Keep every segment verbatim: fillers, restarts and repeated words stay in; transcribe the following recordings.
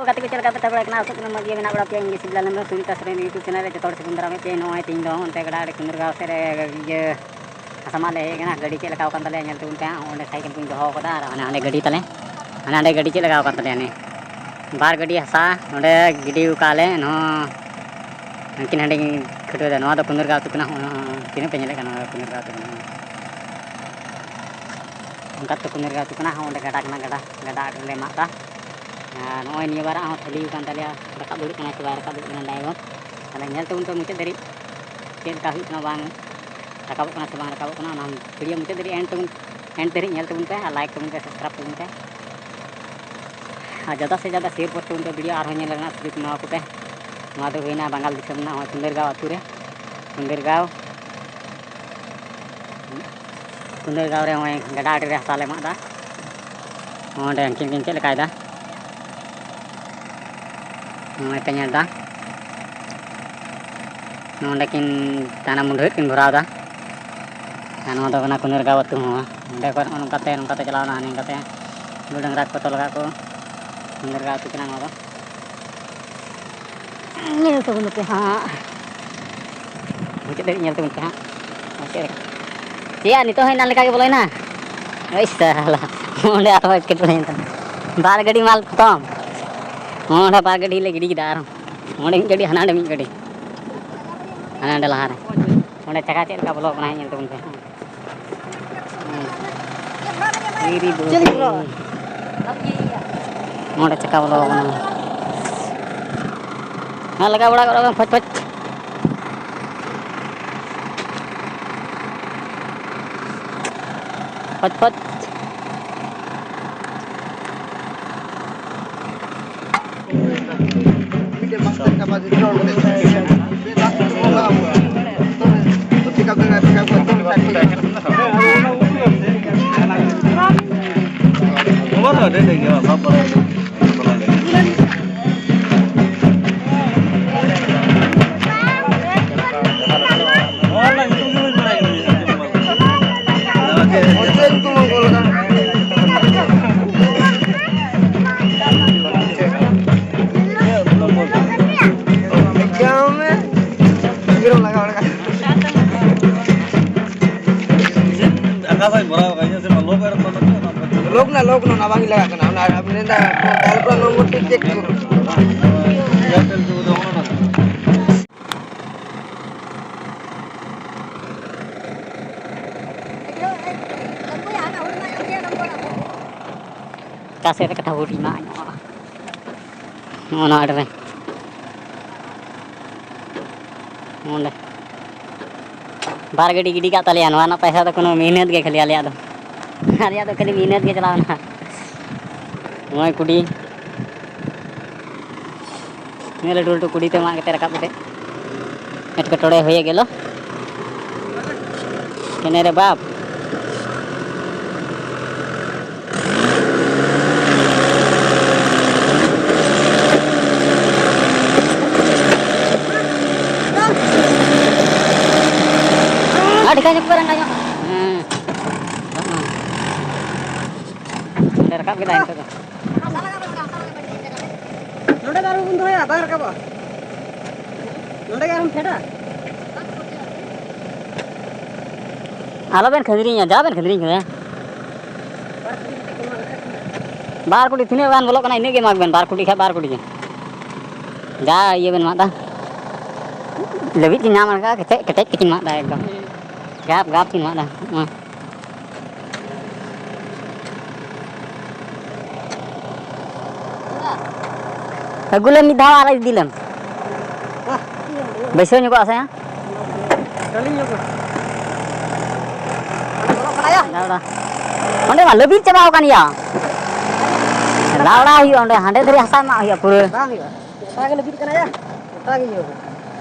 ᱜᱟᱛᱮ ᱠᱚ ᱪᱮᱫ ᱞᱮᱠᱟ ᱯᱮ ᱛᱟᱵᱚᱱ ᱠᱟᱱᱟ? ᱟᱥᱚᱜ ᱠᱟᱱᱟ ᱢᱚᱡᱽ ᱜᱮ ᱢᱮᱱᱟᱜ ᱵᱟᱲᱟ ᱯᱮᱭᱟ᱾ ᱤᱧ ᱜᱮ ᱥᱤᱵᱞᱟ ᱦᱮᱢᱵᱨᱚᱢ, ᱥᱩᱱᱤᱛᱟ ᱥᱚᱨᱮᱱ YouTube ᱪᱮᱱᱮᱞ ᱨᱮ ᱡᱚᱛᱚ ᱦᱚᱲ ᱥᱟᱹᱜᱩᱱ ᱫᱟᱨᱟᱢᱮᱫ ᱯᱮᱭᱟ᱾ ᱱᱚᱜᱼᱚᱭ ᱛᱮᱦᱮᱧ ᱫᱚ ᱚᱱᱛᱮ ᱜᱟᱰᱟ ᱟᱲᱮ ᱠᱩᱱᱫᱩᱨᱜᱟᱸᱣ ᱥᱮᱫ ᱨᱮ ᱤᱭᱟᱹ ᱦᱟᱥᱟ ᱢᱟᱜ ᱞᱮ ᱦᱮᱡ ᱟᱠᱟᱱᱟ᱾ ᱜᱟᱹᱰᱤ ᱪᱮᱫ ᱞᱮᱠᱟ ᱟᱠᱟᱱ ᱛᱟᱞᱮᱭᱟ ᱧᱮᱞ ᱛᱟᱵᱚᱱ ᱯᱮ ᱦᱟᱸᱜ᱾ ᱚᱸᱰᱮ ᱥᱟᱭᱠᱮᱞ ᱠᱚᱧ ᱫᱚᱦᱚ ᱟᱠᱟᱫᱟ ᱟᱨ ᱦᱟᱱᱮ ᱦᱟᱸᱰᱮ ᱜᱟᱹᱰᱤ ᱛᱟᱞᱮ, ᱦᱟᱱᱮ ᱦᱟᱸᱰᱮ ᱜᱟᱹᱰᱤ ᱪᱮᱫ ᱞᱮᱠᱟ ᱟᱠᱟᱱ ᱛᱟᱞᱮᱭᱟ᱾ ᱦᱟᱱᱮ ᱵᱟᱨ ᱜᱟᱹᱰᱤ ᱦᱟᱥᱟ ᱱᱚᱸᱰᱮ ᱜᱤᱰᱤ ᱟᱠᱟᱫ ᱞᱮ, ᱱᱚᱣᱟ ᱩᱱᱠᱤᱱ ᱦᱟᱸᱰᱮ ᱠᱷᱟᱹᱴᱣᱟᱹ ᱫᱚ᱾ ᱱᱚᱣᱟ ᱫᱚ ᱠᱩᱱᱫᱩᱨᱜᱟᱸᱣ ᱟᱹᱛᱩ ᱠᱟᱱᱟ᱾ ᱦᱚᱸ, ᱦᱚᱸ, ᱛᱤᱱᱟᱹᱜ ᱯᱮ ᱧᱮᱞᱮᱫ ᱠᱟᱱᱟ? ᱱᱚᱣᱟ ᱫᱚ ᱠᱩᱱᱫᱩᱨᱜᱟᱸᱣ ᱟᱹᱛᱩ ᱠᱟᱱᱟ᱾ ᱚᱱᱠᱟ ᱛᱮ ᱠᱩᱱᱫᱩᱨᱜᱟᱸᱣ ᱟᱹᱛᱩ ᱠᱟᱱᱟ᱾ ᱦᱚᱸ, ᱚᱸᱰᱮ ᱜᱟᱰᱟ ᱠᱟᱱᱟ, ᱜᱟᱰᱟ, ᱜᱟᱰᱟ ᱟᱲᱮ ᱨᱮᱞᱮ ᱢᱟᱜ ᱮᱫᱟ᱾ ᱟᱨ ᱱᱚᱜᱼᱚᱭ ᱱᱤᱭᱟᱹ ᱵᱟᱨᱟᱜ ᱦᱚᱸ ᱠᱷᱟᱹᱞᱤ ᱟᱠᱟᱱ ᱛᱟᱞᱮᱭᱟ, ᱨᱟᱠᱟᱵ ᱫᱟᱲᱮᱭᱟᱜ ᱠᱟᱱᱟ ᱥᱮ ᱵᱟᱭ ᱨᱟᱠᱟᱵ ᱫᱟᱲᱮᱭᱟᱜ ᱠᱟᱱᱟ ᱰᱟᱭᱵᱚᱨ᱾ ᱛᱟᱦᱞᱮ ᱧᱮᱞ ᱛᱟᱵᱚᱱ ᱯᱮ ᱢᱩᱪᱟᱹᱫ ᱫᱷᱟᱹᱨᱤᱡ ᱪᱮᱫ ᱞᱮᱠᱟ ᱦᱩᱭᱩᱜ ᱠᱟᱱᱟ, ᱵᱟᱝ ᱨᱟᱠᱟᱵᱚᱜ ᱠᱟᱱᱟ ᱥᱮ ᱵᱟᱝ ᱨᱟᱠᱟᱵᱚᱜ ᱠᱟᱱᱟ, ᱚᱱᱟ video ᱢᱩᱪᱟᱹᱫ ᱫᱷᱟᱹᱨᱤᱡ end ᱛᱟᱵᱚᱱ, end ᱫᱷᱟᱹᱨᱤᱡ ᱧᱮᱞ ᱛᱟᱵᱚᱱ ᱯᱮ ᱟᱨ like ᱛᱟᱵᱚᱱ ᱯᱮ, subscribe ᱛᱟᱵᱚᱱ ᱯᱮ᱾ ᱟᱨ ᱡᱟᱫᱟ ᱥᱮ ᱡᱟᱫᱟ share ᱯᱚᱨ ᱛᱟᱵᱚᱱ ᱯᱮ, video ᱟᱨᱦᱚᱸ ᱧᱮᱞ ᱨᱮᱱᱟᱜ ᱥᱩᱡᱳᱜᱽ ᱮᱢᱟ ᱠᱚᱯᱮ᱾ ᱱᱚᱣᱟ ᱫᱚ ᱦᱩᱭᱱᱟ ᱵᱟᱝᱜᱟᱞ ᱫᱤᱥᱚᱢ ᱨᱮᱱᱟᱜ ᱱᱚᱜᱼᱚᱭ ᱠᱩᱱᱫᱟᱹᱨᱜᱟᱸᱣ ᱟᱹᱛᱩ ᱨᱮ, ᱠᱩᱱᱫᱟᱹᱨᱜᱟᱸᱣ, ᱠᱩᱱᱫᱟᱹᱨᱜᱟᱸᱣ ᱨᱮ ᱱᱚᱜᱼᱚᱭ ᱜᱟᱰᱟ ᱟᱲᱮ ᱨᱮ ᱦᱟᱥᱟ ᱞᱮ ᱢᱟᱜ ᱮᱫᱟ᱾ ᱱᱚᱸᱰᱮ ᱩᱱᱠᱤᱱ ᱠᱤᱱ ᱪᱮᱫ ᱞᱮᱠᱟᱭᱮᱫᱟ, ᱱᱚᱜᱼᱚᱭ ᱯᱮ ᱧᱮᱞ ᱮᱫᱟ᱾ ᱱᱚᱸᱰᱮ ᱠᱤᱱ ᱛᱟᱦᱮᱱᱟ, ᱢᱩᱰᱷᱟᱹᱫ ᱠᱤᱱ ᱵᱷᱚᱨᱟᱣ ᱮᱫᱟ᱾ ᱟᱨ ᱱᱚᱣᱟ ᱫᱚ ᱠᱟᱱᱟ ᱠᱩᱱᱟᱹᱨᱜᱟᱸᱣ ᱟᱹᱛᱩ ᱦᱚᱸ᱾ ᱱᱚᱸᱰᱮ ᱠᱷᱚᱱ ᱱᱚᱜᱼᱚ ᱱᱚᱝᱠᱟᱛᱮ, ᱱᱚᱝᱠᱟᱛᱮ ᱪᱟᱞᱟᱣ ᱮᱱᱟ, ᱦᱟᱱᱮ ᱱᱚᱝᱠᱟᱛᱮ ᱜᱟᱹᱭ ᱰᱟᱝᱨᱟ ᱠᱚ ᱛᱚᱞ ᱟᱠᱟᱫ ᱠᱚ᱾ ᱠᱩᱱᱟᱹᱨᱜᱟᱸᱣ ᱟᱹᱛᱩ ᱠᱟᱱᱟ ᱱᱚᱣᱟ ᱫᱚ᱾ ᱧᱮᱞ ᱛᱟᱵᱚᱱ ᱯᱮ ᱦᱟᱸᱜ᱾ ᱢᱩᱪᱟᱹᱫ ᱫᱷᱟᱹᱵᱤᱡ ᱧᱮᱞ ᱛᱟᱵᱚᱱ ᱯᱮ ᱦᱟᱸᱜ᱾ ᱪᱮᱫ ᱞᱮᱠᱟ? ᱪᱮᱫ ᱭᱟ, ᱱᱤᱛᱚᱜ ᱦᱚᱸ ᱮᱱᱟᱝ ᱞᱮᱠᱟ ᱜᱮ ᱵᱚᱞᱚᱭᱮᱱᱟ? ᱳᱭ ᱥᱟᱞᱟ, ᱚᱸᱰᱮ ᱟᱨᱦᱚᱸ ᱮᱴᱠᱮᱴᱚᱬᱮᱭᱮᱱ ᱛᱟᱢᱟ᱾ ᱵᱟᱨ ᱜᱟᱹᱰᱤ ᱢᱟᱞ ᱠᱷᱚᱛᱚᱢ᱾ ᱚᱸᱰᱮ ᱵᱟᱨ ᱜᱟᱹᱰᱤ ᱞᱮ ᱜᱤᱰᱤ ᱠᱮᱫᱟ ᱟᱨᱦᱚᱸ᱾ ᱚᱸᱰᱮ ᱢᱤᱫ ᱜᱟᱹᱰᱤ, ᱦᱟᱱᱟ ᱚᱸᱰᱮ ᱢᱤᱫ ᱜᱟᱹᱰᱤ᱾ ᱦᱟᱱᱟ ᱚᱸᱰᱮ ᱞᱟᱦᱟ ᱨᱮ᱾ ᱚᱸᱰᱮ ᱪᱟᱠᱟ ᱪᱮᱫ ᱞᱮᱠᱟ ᱵᱚᱞᱚ ᱠᱟᱱᱟ ᱦᱟᱸᱜ ᱧᱮᱞ ᱛᱟᱵᱚᱱ ᱯᱮ᱾ ᱦᱩᱸ᱾ ᱤᱨᱤ ᱵᱩᱨᱩ᱾ ᱪᱮᱫ ᱞᱮᱠᱟ? ᱚᱸᱰᱮ ᱪᱟᱠᱟ ᱵᱚᱞᱚ ᱠᱟᱱᱟ᱾ ᱦᱮᱸ, ᱞᱟᱜᱟᱣ ᱵᱟᱲᱟ ᱜᱚᱫ ᱠᱟᱜ ᱢᱮ, ᱯᱷᱚᱪ ᱯᱷᱚᱪ᱾ ᱯᱷᱚᱪ ᱯᱷᱚᱪ᱾ ᱞᱚᱠ ᱱᱚᱱᱟ ᱵᱟᱝ ᱞᱟᱜᱟᱜ ᱠᱟᱱᱟ, ᱚᱱᱟ ᱟᱵᱤᱱ ᱨᱮᱱ ᱫᱚ ᱛᱟᱞᱯᱩᱨᱟ ᱱᱚᱢᱵᱚᱨ ᱴᱷᱤᱠ ᱪᱮᱠ ᱠᱚᱨᱩᱱ᱾ ᱚᱠᱟ ᱥᱮᱫ ᱨᱮ ᱠᱟᱴᱟ ᱵᱩᱴ ᱢᱮᱱᱟᱜᱼᱟ? ᱱᱚᱜᱼᱚ ᱱᱚᱣᱟ ᱟᱲᱮ ᱨᱮ᱾ ᱚᱸᱰᱮ ᱵᱟᱨ ᱜᱟᱹᱰᱤ ᱜᱤᱰᱤ ᱠᱟᱜ ᱛᱟᱞᱮᱭᱟ᱾ ᱱᱚᱣᱟ ᱨᱮᱱᱟᱜ ᱯᱚᱭᱥᱟ ᱫᱚ ᱠᱳᱱᱳ ᱢᱮᱦᱱᱚᱛ ᱜᱮ ᱠᱷᱟᱹᱞᱤ ᱟᱞᱮᱭᱟᱜ ᱫᱚ᱾ ᱟᱞᱮᱭᱟᱜ ᱫᱚ ᱠᱷᱟᱹᱞᱤ ᱢᱮᱦᱱᱚᱛ ᱜᱮ ᱪᱟᱞᱟᱣᱱᱟ᱾ ᱱᱚᱜᱼᱚᱭ ᱠᱩᱰᱤ, ᱱᱤᱭᱟᱹ ᱞᱟᱹᱴᱩ ᱞᱟᱹᱴᱩ ᱠᱩᱰᱤ ᱛᱮ ᱢᱟᱜ ᱠᱟᱛᱮ ᱨᱟᱠᱟᱵ ᱠᱟᱛᱮ ᱮᱴᱠᱮᱴᱚᱬᱮ ᱦᱩᱭ ᱜᱮᱞᱚ᱾ ᱠᱮᱱᱮ ᱨᱮ ᱵᱟᱯ᱾ ᱟᱨ ᱰᱷᱮᱠᱟ ᱧᱚᱜ ᱯᱮ ᱨᱟᱸᱜᱟ ᱧᱚᱜ᱾ ᱦᱮᱸ᱾ ᱚᱸᱰᱮ ᱨᱟᱠᱟᱵ ᱠᱮᱫᱟᱭ ᱱᱤᱛᱚᱜ ᱫᱚ᱾ ᱱᱚᱰᱮ ᱫᱚ ᱟᱨᱦᱚᱸ ᱵᱚᱱ ᱫᱚᱦᱚᱭᱟ, ᱵᱟᱝ ᱨᱟᱠᱟᱵᱚᱜᱼᱟ᱾ ᱱᱚᱰᱮ ᱜᱮ ᱟᱨᱦᱚᱸ ᱯᱷᱮᱰᱟ᱾ ᱟᱞᱚᱵᱮᱱ ᱠᱷᱟᱹᱫᱽᱨᱤᱧᱟ, ᱡᱟ ᱵᱮᱱ ᱠᱷᱟᱹᱫᱽᱨᱤᱧ ᱠᱟᱱᱟ᱾ ᱵᱟᱨ ᱠᱩᱰᱤ ᱛᱤᱱᱟᱹᱜ ᱜᱟᱱ ᱵᱚᱞᱚᱜ ᱠᱟᱱᱟ, ᱤᱱᱟᱹᱜ ᱜᱮ ᱮᱢᱟ ᱵᱮᱱ, ᱵᱟᱨ ᱠᱩᱰᱤ ᱠᱷᱟᱡ ᱵᱟᱨ ᱠᱩᱰᱤ ᱜᱮ᱾ ᱡᱟ ᱤᱭᱟᱹ ᱵᱮᱱ ᱢᱟᱜ ᱫᱟ, ᱞᱟᱹᱵᱤᱫ ᱠᱤᱱ ᱧᱟᱢ ᱟᱠᱟᱫ, ᱠᱮᱴᱮᱡ ᱠᱮᱴᱮᱡ ᱠᱤᱱ ᱢᱟᱜ ᱫᱟ ᱮᱠᱫᱚᱢ᱾ ᱜᱟᱯ ᱜᱟᱯ ᱠᱤᱱ ᱢᱟᱜ ᱫᱟ᱾ ᱦᱚᱸᱜᱼᱚᱭ᱾ ᱟᱹᱜᱩ ᱞᱮᱢ ᱢᱤᱫ ᱫᱷᱟᱣ ᱟᱨ ᱤᱫᱤ ᱞᱮᱢ᱾ ᱵᱟᱹᱭᱥᱟᱹᱣ ᱧᱚᱜᱚᱜᱼᱟ ᱥᱮ, ᱦᱮᱸ? ᱞᱟᱣᱲᱟ᱾ ᱚᱸᱰᱮ ᱢᱟ ᱞᱟᱹᱵᱤᱫ ᱪᱟᱵᱟᱣ ᱟᱠᱟᱱ ᱭᱟ᱾ ᱞᱟᱣᱲᱟ ᱦᱩᱭᱩᱜᱼᱟ ᱚᱸᱰᱮ, ᱦᱟᱸᱰᱮ ᱫᱷᱟᱹᱨᱤᱡ ᱦᱟᱥᱟ ᱮᱢᱟᱜ ᱦᱩᱭᱩᱜᱼᱟ ᱯᱩᱨᱟᱹ᱾ ᱵᱟᱝ ᱦᱩᱭᱩᱜᱼᱟ, ᱜᱚᱴᱟ ᱜᱮ ᱞᱟᱹᱵᱤᱫ ᱠᱟᱱᱟ ᱭᱟ, ᱜᱚᱴᱟ ᱜᱮ ᱤᱭᱟᱹ ᱠᱟᱱᱟ᱾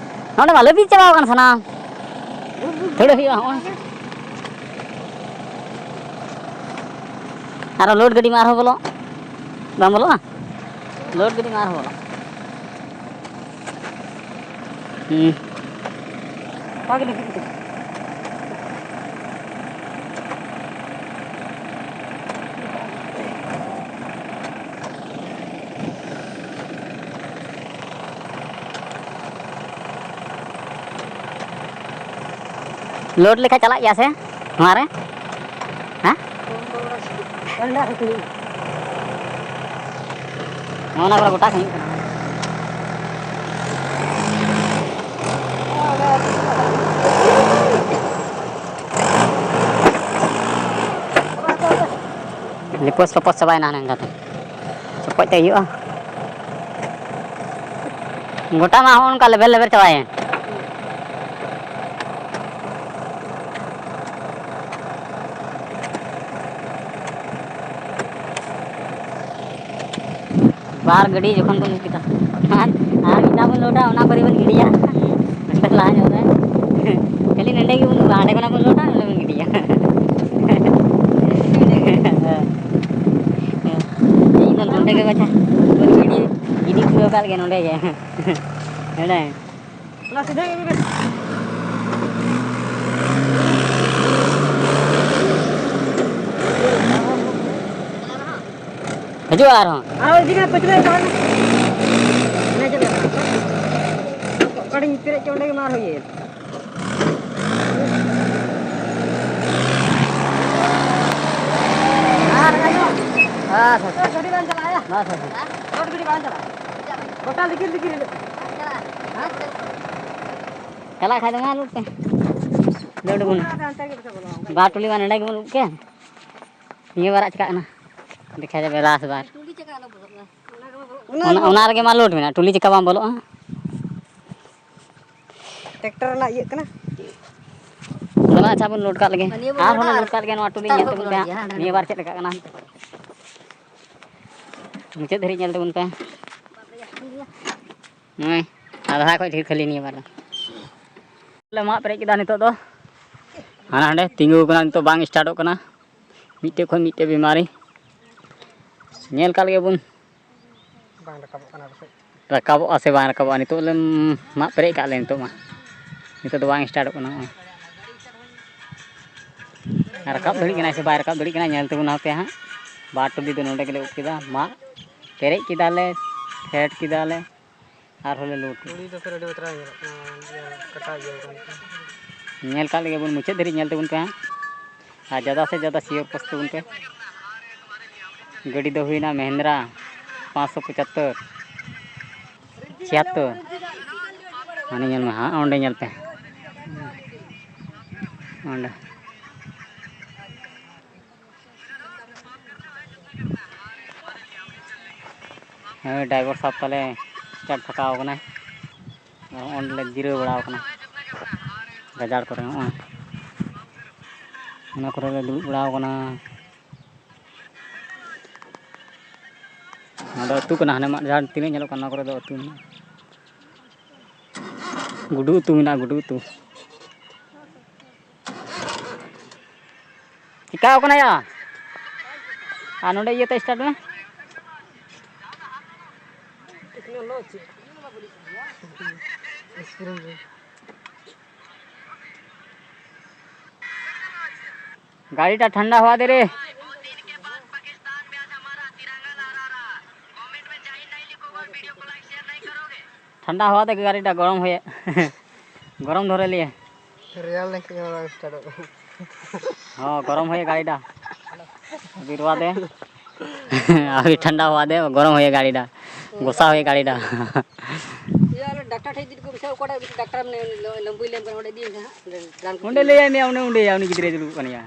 ᱱᱚᱸᱰᱮ ᱢᱟ ᱞᱟᱹᱵᱤᱫ ᱪᱟᱵᱟᱣ ᱟᱠᱟᱱ ᱥᱟᱱᱟᱢ᱾ ᱛᱷᱟᱹᱲᱟᱹ ᱦᱩᱭᱩᱜᱼᱟ ᱦᱚᱸᱜᱼᱚᱭ᱾ ᱟᱨᱚ ᱞᱳᱰ ᱜᱟᱹᱰᱤ ᱢᱟ ᱟᱨᱦᱚᱸ ᱵᱚᱞᱚᱜ, ᱵᱟᱝ ᱵᱚᱞᱚᱜᱼᱟ? ᱞᱳᱰ ᱜᱟᱹᱰᱤ ᱢᱟ ᱟᱨᱦᱚᱸ ᱵᱚᱞᱚᱜ᱾ ᱦᱩᱸ᱾ ᱚᱱᱠᱟ ᱜᱮ ᱞᱟᱹᱵᱤᱫ ᱠᱟᱱᱟ᱾ ᱞᱳᱰ ᱞᱮᱠᱟ ᱪᱟᱞᱟᱜ ᱜᱮᱭᱟ ᱥᱮ ᱱᱚᱣᱟ ᱨᱮ? ᱦᱮᱸ? ᱱᱚᱜᱼᱚ ᱱᱟ ᱠᱚᱨᱮ ᱜᱚᱴᱟ ᱠᱷᱟᱹᱧᱚᱜ ᱠᱟᱱᱟ᱾ ᱞᱤᱯᱚᱥ ᱯᱚᱯᱚᱥ ᱪᱟᱵᱟᱭᱮᱱᱟ ᱦᱟᱱᱮ ᱚᱱᱠᱟᱛᱮ᱾ ᱪᱚᱯᱚᱡ ᱛᱮ ᱦᱩᱭᱩᱜᱼᱟ᱾ ᱜᱚᱴᱟ ᱢᱟ ᱦᱚᱸᱜᱼᱚ ᱱᱚᱝᱠᱟ ᱞᱮᱵᱮᱞ ᱞᱮᱵᱮᱞ ᱪᱟᱵᱟᱭᱮᱱ᱾ ᱵᱟᱨ ᱜᱟᱹᱰᱤ ᱡᱚᱠᱷᱚᱱ ᱵᱚᱱ ᱟᱹᱜᱩ ᱠᱮᱫᱟ, ᱟᱨ, ᱟᱨ ᱢᱤᱫ ᱫᱷᱟᱣ ᱵᱚᱱ ᱞᱳᱰᱟ, ᱚᱱᱟ ᱯᱚᱨᱮ ᱵᱚᱱ ᱜᱤᱰᱤᱭᱟ᱾ ᱞᱟᱦᱟ ᱧᱚᱜ ᱨᱮ ᱠᱷᱟᱹᱞᱤ ᱱᱚᱸᱰᱮ ᱜᱮᱵᱚᱱ, ᱦᱟᱸᱰᱮ ᱠᱷᱚᱱᱟᱜ ᱵᱚᱱ ᱞᱳᱰᱟ, ᱱᱚᱸᱰᱮ ᱵᱚᱱ ᱜᱤᱰᱤᱭᱟ᱾ ᱤᱧ ᱫᱚ ᱱᱚᱸᱰᱮ ᱜᱮ ᱵᱟᱪᱷᱟ, ᱵᱚᱱ ᱜᱤᱰᱤ, ᱜᱤᱰᱤ ᱯᱩᱨᱟᱹᱣ ᱠᱟᱜ ᱞᱮᱜᱮ ᱱᱚᱸᱰᱮ ᱜᱮ᱾ ᱱᱚᱸᱰᱮ᱾ ᱚᱱᱟ ᱥᱤᱫᱷᱟᱹ ᱜᱮ ᱤᱫᱤ ᱵᱮᱱ᱾ ᱦᱤᱡᱩᱜᱼᱟ ᱟᱨᱦᱚᱸ᱾ ᱟᱨᱦᱚᱸ ᱤᱫᱤ ᱢᱮ, ᱯᱟᱹᱪᱷᱞᱟᱹ ᱨᱮ ᱛᱟᱦᱮᱱ ᱢᱮ᱾ ᱚᱱᱮ ᱪᱮᱫ ᱞᱮᱠᱟ? ᱚᱠᱟᱴᱷᱮᱱ ᱯᱮᱨᱮᱡ ᱪᱚ ᱚᱸᱰᱮ ᱜᱮ ᱢᱟ ᱟᱨᱦᱚᱸ ᱤᱭᱟᱹᱭᱮᱱ᱾ ᱟᱨ ᱜᱟᱱᱚᱜ᱾ ᱟᱪᱪᱷᱟ, ᱟᱪᱪᱷᱟ᱾ ᱜᱟᱹᱰᱤ ᱵᱟᱝ ᱪᱟᱞᱟᱜᱼᱟ᱾ ᱟᱪᱪᱷᱟ, ᱟᱪᱪᱷᱟ᱾ ᱨᱳᱰ ᱜᱟᱹᱰᱤ ᱵᱟᱝ ᱪᱟᱞᱟᱜᱼᱟ᱾ ᱜᱚᱴᱟ ᱞᱤᱠᱤᱨ ᱞᱤᱠᱤᱨ ᱦᱤᱡᱩᱜ ᱠᱟᱱᱟ᱾ ᱪᱟᱞᱟᱜ ᱠᱷᱟᱡ ᱫᱚ ᱢᱟ ᱞᱩᱴ ᱯᱮ᱾ ᱫᱟᱹᱲ ᱵᱚᱱ᱾ ᱵᱟᱨ ᱴᱩᱞᱤ ᱢᱟ ᱱᱚᱸᱰᱮ ᱜᱮᱵᱚᱱ ᱩᱵ ᱠᱮᱫ᱾ ᱱᱤᱭᱟᱹ ᱵᱟᱨᱟᱜ ᱪᱤᱠᱟᱜ ᱠᱟᱱᱟ? ᱫᱮᱠᱷᱟ ᱡᱟᱵᱮ ᱞᱟᱥ ᱵᱟᱨ᱾ ᱚᱱᱟ, ᱚᱱᱟ ᱨᱮᱜᱮ ᱢᱟ ᱞᱳᱰ ᱢᱮᱱᱟᱜᱼᱟ, ᱴᱩᱞᱤ ᱪᱤᱠᱟ ᱵᱟᱝ ᱵᱚᱞᱚᱜᱼᱟ? ᱴᱨᱟᱠᱴᱟᱨ ᱨᱮᱱᱟᱜ ᱤᱭᱟᱹᱜ ᱠᱟᱱᱟ᱾ ᱫᱮᱞᱟ ᱟᱪᱪᱷᱟ ᱵᱚᱱ ᱞᱳᱰ ᱠᱟᱜ ᱞᱮᱜᱮ᱾ ᱱᱤᱭᱟᱹ ᱵᱚᱱ ᱟᱨᱦᱚᱸ ᱞᱳᱰᱟ ᱞᱮ ᱟᱨ ᱞᱳᱰ ᱠᱟᱜ ᱞᱮᱜᱮ, ᱱᱚᱣᱟ ᱴᱩᱞᱤ ᱧᱮᱞ ᱛᱟᱵᱚᱱ ᱯᱮ ᱦᱟᱸᱜ᱾ ᱱᱤᱭᱟᱹ ᱵᱟᱨ ᱪᱮᱫ ᱞᱮᱠᱟᱜ ᱠᱟᱱᱟ? ᱢᱩᱪᱟᱹᱫ ᱫᱷᱟᱹᱨᱤᱡ ᱧᱮᱞ ᱛᱟᱵᱚᱱ ᱯᱮ᱾ ᱱᱚᱜᱼᱚᱭ ᱟᱫᱷᱟ ᱠᱷᱚᱡ ᱰᱷᱮᱨ ᱠᱷᱟᱹᱞᱤ ᱱᱤᱭᱟᱹ ᱵᱟᱨ ᱫᱚ᱾ ᱞᱮ ᱢᱟᱜ ᱯᱮᱨᱮᱡ ᱠᱮᱫᱟ ᱱᱤᱛᱚᱜ ᱫᱚ᱾ ᱦᱟᱱᱟ ᱦᱟᱸᱰᱮ ᱛᱤᱸᱜᱩ ᱠᱟᱱᱟ, ᱱᱤᱛᱚᱜ ᱵᱟᱝ ᱥᱴᱟᱨᱴᱚᱜ ᱠᱟᱱᱟ᱾ ᱢᱤᱫᱴᱮᱡ ᱠᱷᱚᱱ ᱢᱤᱫᱴᱮᱡ ᱵᱤᱢᱟᱨᱤ᱾ ᱧᱮᱞ ᱠᱟᱜ ᱞᱮᱜᱮ ᱵᱚᱱ᱾ ᱵᱟᱝ ᱨᱟᱠᱟᱵᱚᱜ ᱠᱟᱱᱟ ᱯᱟᱥᱮᱡ᱾ ᱨᱟᱠᱟᱵᱚᱜᱼᱟ ᱥᱮ ᱵᱟᱝ ᱨᱟᱠᱟᱵᱚᱜᱼᱟ, ᱱᱤᱛᱚᱜ ᱞᱮ ᱢᱟᱜ ᱯᱮᱨᱮᱡ ᱠᱟᱜ ᱞᱮ ᱱᱤᱛᱚᱜ ᱢᱟ᱾ ᱱᱤᱛᱚᱜ ᱫᱚ ᱵᱟᱝ ᱥᱴᱟᱨᱴᱚᱜ ᱠᱟᱱᱟ ᱱᱚᱜᱼᱚᱭ᱾ ᱨᱟᱠᱟᱵ ᱫᱟᱲᱮᱭᱟᱜ ᱠᱟᱱᱟᱭ ᱥᱮ ᱵᱟᱭ ᱨᱟᱠᱟᱵ ᱫᱟᱲᱮᱭᱟᱜ ᱠᱟᱱᱟ, ᱧᱮᱞ ᱛᱟᱵᱚᱱ ᱦᱟᱯᱮ ᱦᱟᱸᱜ᱾ ᱵᱟᱨ ᱴᱩᱞᱤ ᱫᱚ ᱱᱚᱸᱰᱮ ᱜᱮᱞᱮ ᱩᱵ ᱠᱮᱫᱟ, ᱢᱟᱜ ᱯᱮᱨᱮᱡ ᱠᱮᱫᱟᱞᱮ, ᱯᱷᱮᱰ ᱠᱮᱫᱟᱞᱮ, ᱟᱨᱦᱚᱸ ᱞᱮ ᱞᱳᱰ ᱠᱮᱫᱟ᱾ ᱠᱩᱲᱤ ᱫᱚ ᱯᱷᱮᱨ ᱟᱹᱰᱤ ᱵᱟᱛᱨᱟᱣ ᱧᱮᱞᱚᱜ ᱠᱟᱱᱟ, ᱤᱭᱟᱹ, ᱠᱟᱴᱟ ᱤᱭᱟᱹ ᱠᱟᱱᱟ᱾ ᱧᱮᱞ ᱠᱟᱜ ᱞᱮᱜᱮ ᱵᱚᱱ, ᱢᱩᱪᱟᱹᱫ ᱫᱷᱟᱹᱨᱤᱡ ᱧᱮᱞ ᱛᱟᱵᱚᱱ ᱯᱮ ᱦᱟᱸᱜ᱾ ᱟᱨ ᱡᱟᱫᱟ ᱥᱮ ᱡᱟᱫᱟ ᱥᱤᱭᱳᱨ ᱯᱳᱥᱴ ᱛᱟᱵᱚᱱ ᱯᱮ᱾ ᱜᱟᱹᱰᱤ ᱫᱚ ᱦᱩᱭᱱᱟ ᱢᱮᱦᱮᱱᱫᱨᱟ ᱯᱟᱸᱪᱥᱚ ᱯᱚᱸᱪᱟᱛᱛᱳᱨ, ᱪᱷᱤᱭᱟᱛᱛᱳᱨ᱾ ᱦᱟᱱᱮ ᱧᱮᱞ ᱢᱮ ᱦᱟᱸᱜ, ᱚᱸᱰᱮ ᱧᱮᱞ ᱯᱮ, ᱚᱸᱰᱮ᱾ ᱦᱮᱸ, ᱰᱨᱟᱭᱵᱷᱟᱨ ᱥᱟᱵ ᱛᱟᱞᱮ ᱥᱴᱟᱨᱴ ᱯᱷᱟᱠᱟᱣ ᱠᱟᱱᱟᱭ᱾ ᱟᱨ ᱦᱚᱸᱜᱼᱚᱭ ᱚᱸᱰᱮ ᱞᱮ ᱡᱤᱨᱟᱹᱣ ᱵᱟᱲᱟᱣ ᱠᱟᱱᱟ ᱜᱟᱡᱟᱲ ᱠᱚᱨᱮ, ᱦᱚᱸᱜᱼᱚᱭ ᱚᱱᱟ ᱠᱚᱨᱮ ᱞᱮ ᱫᱩᱲᱩᱵ ᱵᱟᱲᱟᱣ ᱠᱟᱱᱟ᱾ ᱱᱚᱣᱟ ᱫᱚ ᱟᱹᱛᱩ ᱠᱟᱱᱟ, ᱦᱟᱱᱮ ᱢᱟᱫ ᱡᱟᱦᱟᱸ ᱛᱤᱱᱟᱹᱜ ᱧᱮᱞᱚᱜ ᱠᱟᱱᱟ, ᱚᱱᱟ ᱠᱚᱨᱮ ᱫᱚ ᱟᱹᱛᱩ ᱢᱮᱱᱟᱜᱼᱟ᱾ ᱜᱩᱰᱩ ᱩᱛᱩ ᱢᱮᱱᱟᱜᱼᱟ, ᱜᱩᱰᱩ ᱩᱛᱩ᱾ ᱪᱤᱠᱟᱣ ᱠᱟᱱᱟ ᱭᱟ? ᱟᱨ ᱱᱚᱰᱮ ᱤᱭᱟᱹᱛᱮ ᱥᱴᱟᱨᱴ ᱢᱮ᱾ ᱜᱟᱲᱤᱴᱟ ᱴᱷᱟᱱᱰᱟ ᱦᱳᱣᱟ ᱫᱮ ᱨᱮ᱾ ᱴᱷᱟᱱᱰᱟ ᱦᱳᱣᱟ ᱫᱮ ᱜᱟᱲᱤᱴᱟ ᱜᱚᱨᱚᱢ ᱦᱳᱭᱮ, ᱜᱚᱨᱚᱢ ᱫᱷᱚᱨᱮ ᱞᱤᱭᱮ᱾ ᱨᱮᱭᱟᱲ ᱞᱮᱱᱠᱷᱟᱱ ᱜᱮ ᱚᱱᱟ ᱥᱴᱟᱨᱴᱚᱜ ᱠᱟᱱᱟ᱾ ᱦᱚᱸ, ᱜᱚᱨᱚᱢ ᱦᱳᱭᱮ ᱜᱟᱲᱤᱴᱟ᱾ ᱟᱵᱷᱤ ᱨᱚᱣᱟ ᱫᱮ᱾ ᱟᱵᱷᱤ ᱴᱷᱟᱱᱰᱟ ᱦᱳᱣᱟ ᱫᱮ, ᱜᱚᱨᱚᱢ ᱦᱳᱭᱮ ᱜᱟᱲᱤᱴᱟ᱾ ᱜᱚᱥᱟ ᱦᱳᱭᱮ ᱜᱟᱲᱤᱴᱟ᱾ ᱤᱭᱟᱹ, ᱟᱞᱮ ᱰᱟᱠᱛᱟᱨ ᱴᱷᱮᱡ ᱤᱫᱤ ᱞᱮᱠᱚ ᱢᱮᱥᱮ, ᱚᱠᱟᱴᱟᱜ ᱢᱤᱫᱴᱮᱡ ᱰᱟᱠᱛᱟᱨ ᱢᱮᱱᱟᱭᱟ, ᱩᱱᱤ ᱞᱚ-, ᱞᱚᱢᱵᱩᱭ ᱞᱮᱢ ᱠᱟᱱᱟ, ᱚᱸᱰᱮ ᱤᱫᱤᱭᱮᱢ ᱥᱮ ᱦᱟᱸᱜ, ᱚᱸᱰᱮ ᱨᱟᱱ ᱠᱚ ᱚᱸᱰᱮ ᱮᱢᱚᱜᱼᱟ᱾ ᱞᱟᱹᱭᱟᱭ ᱢᱮᱭᱟ, ᱩᱱᱤ ᱩᱸᱰᱮᱭᱟ, ᱩᱱᱤ ᱜᱤᱫᱽᱨᱟᱹᱭ ᱫᱩᱲᱩᱵ ᱠᱟᱱ ᱜᱮᱭᱟ᱾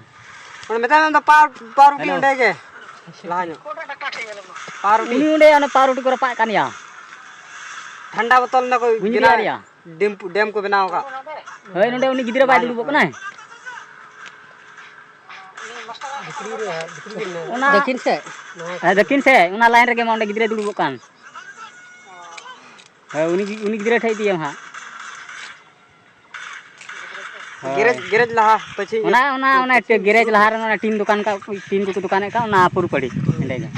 ᱚᱸᱰᱮ ᱢᱮᱛᱟᱭ ᱢᱮ, ᱚᱱᱟ ᱯᱟᱣᱟᱨ, ᱯᱟᱣᱟᱨ ᱨᱩᱴᱤ ᱦᱮᱞᱳ᱾ ᱚᱸᱰᱮ ᱜᱮ, ᱞᱟᱦᱟ ᱧᱚᱜ᱾ ᱯᱟᱣᱟᱨ ᱨᱩᱴᱤ᱾ ᱩᱱᱤ ᱚᱸᱰᱮ ᱚᱱᱟ ᱯᱟᱣᱟᱨ ᱨᱩᱴᱤ ᱠᱚ ᱨᱟᱯᱟᱜ ᱠᱟᱱ ᱜᱮᱭᱟ᱾ ᱴᱷᱟᱱᱰᱟ ᱵᱳᱛᱚᱞ ᱚᱱᱟ ᱠᱚ ᱵᱩᱡᱽ ᱵᱮᱱᱟᱣ, ᱫᱟᱲᱮᱭᱟᱜᱼᱟ᱾ ᱰᱮᱢ, ᱰᱮᱢ ᱠᱚ ᱵᱮᱱᱟᱣ ᱟᱠᱟᱫ᱾ ᱦᱳᱭ, ᱱᱚᱸᱰᱮ ᱩᱱᱤ ᱜᱤᱫᱽᱨᱟᱹ ᱵᱟᱭ ᱞᱟᱦᱟ ᱧᱚᱜ, ᱫᱩᱲᱩᱵᱚᱜ ᱦᱮᱸ᱾ ᱠᱟᱱᱟᱭ᱾ ᱵᱷᱤᱛᱨᱤ ᱨᱮ, ᱵᱷᱤᱛᱨᱤ ᱨᱮ ᱢᱮᱱᱟᱭᱟ᱾ ᱚᱱᱟ ᱫᱟᱹᱠᱷᱤᱱ ᱥᱮᱫ? ᱦᱮᱸ, ᱫᱟᱹᱠᱷᱤᱱ ᱥᱮᱫ, ᱚᱱᱟ ᱞᱟᱭᱤᱱ ᱨᱮᱜᱮ ᱢᱟ ᱚᱸᱰᱮ ᱜᱤᱫᱽᱨᱟᱹᱭ ᱫᱩᱲᱩᱵᱚᱜ ᱠᱟᱱ᱾ ᱦᱳᱭ, ᱩᱱᱤ ᱜᱤ-, ᱩᱱᱤ ᱜᱤᱫᱽᱨᱟᱹ ᱴᱷᱮᱡ ᱤᱫᱤᱭᱮᱢ ᱦᱟᱸᱜ᱾ ᱦᱳᱭ᱾ ᱜᱮᱨᱮᱡᱽ, ᱜᱮᱨᱮᱡᱽ ᱞᱟᱦᱟ ᱯᱟᱹᱪᱷᱤ ᱚᱱᱟ, ᱚᱱᱟ, ᱚᱱᱟ ᱜᱮᱨᱮᱡᱽ ᱞᱟᱦᱟ ᱨᱮ ᱚᱱᱟ ᱴᱤᱱ ᱫᱚᱠᱟᱱ ᱠᱟᱜ, ᱴᱤᱱ ᱠᱚᱠᱚ ᱫᱚᱠᱟᱱᱮᱫ ᱠᱟᱱ, ᱚᱱᱟ ᱯᱩᱨᱩ ᱯᱟᱹᱲᱤ ᱚᱸᱰᱮ ᱜᱮ᱾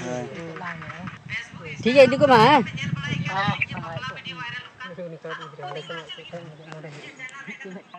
ᱦᱳᱭ᱾ ᱴᱷᱤᱠ ᱜᱮᱭᱟ, ᱤᱫᱤ ᱠᱚᱢᱟ, ᱦᱮᱸ?